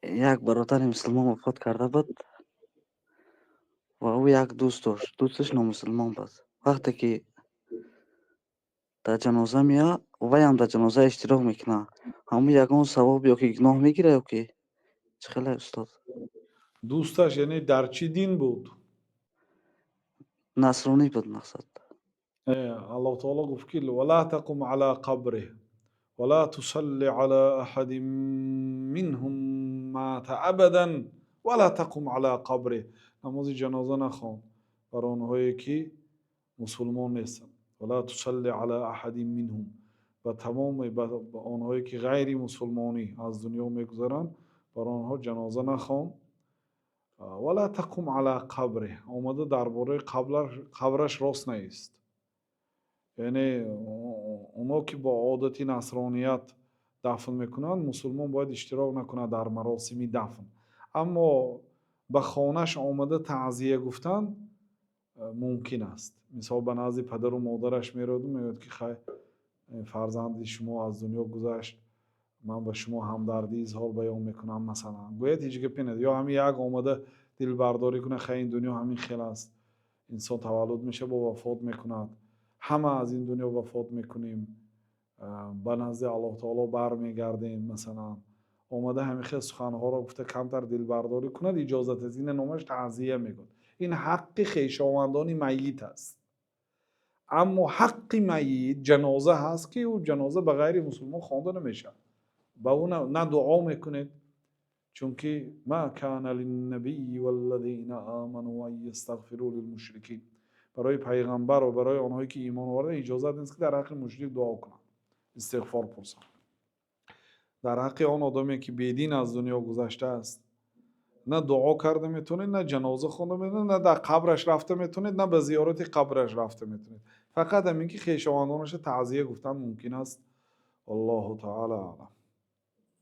Як бародари мусулмон вафот карда буд ва ӯ як дӯст дошт. Дӯсташ номусулмон буд. Вақте ки дар ҷаноза меяд, вайам дар ҷаноза иштирок мекунад. Ҳамун ягон савоб ё ки гуноҳ мегирад ё ки чӣ хеле, устод? Дӯсташ, яъне дар чӣ дин буд? Насронӣ буд, мақсад. Аллоҳ таоло гуфт, ки: ولا تقم على قبره ولا تصل على أحد منهم مات أبدا ولا تقم على قبره. Намози ҷаноза нахон бар онҳое, ки мусулмон нестанд. ولا تصل على أحد منهم, ба тамоми онҳое, ки ғайри мусулмонӣ аз дунё мегузаранд, бар онҳо ҷаноза нахон. ولا تقم على قبره, омада дар бораи қабраш рост наист. Яъне оно ки бо одати насроният дафн мекунанд, мусулмон бояд иштирок накунад дар маросими дафн. Аммо ба хонаш омада таъзия гуфтан мумкин аст. Мисол, ба назди падару модараш мераваду мегӯяд, ки хай, фарзанди шумо аз дунё гузашт, ман ба шумо ҳамдардӣ изҳор баён мекунам, масалан, гӯяд, ҳеҷ гапе не. Ё ҳамин як омада дилбардорӣ кунад: хай, ин дунё ҳамин хел аст, инсон таваллуд мешавад, бо вафот мекунад, ҳама аз ин дунё вафот мекунем, ба назди Аллоҳ таоло бармегардем, масалан, омада ҳамин хел суханҳоро гуфта, камтар дилбардорӣ кунад, иҷозат аст. Ина номаш таъзия мегӯяд. Ин ҳаққи хешовандони майит аст. Аммо ҳаққи майит ҷаноза ҳаст, ки ӯ ҷаноза ба ғайри мусулмон хонда намешавад, ба ӯ на дуо мекунед, чунки ما كان للنبي والذين آمنوا أن يستغفروا للمشركين. Барои пайғамбар ва барои онҳое, ки имон оварда, иҷозат нест, ки дар ҳаққи мушрик дуо кунанд, истиғфор пурсанд. Дар ҳаққи он одаме, ки бедин аз дунё гузаштааст, на дуо карда метавонед, на ҷаноза хонда метавонед, на дар қабраш рафта метавонед, на ба зиёрати қабраш рафта метавонед. Фақат ҳамин ки хешовандонаша таъзия гуфтан мумкин аст. Аллоҳу таала аълам.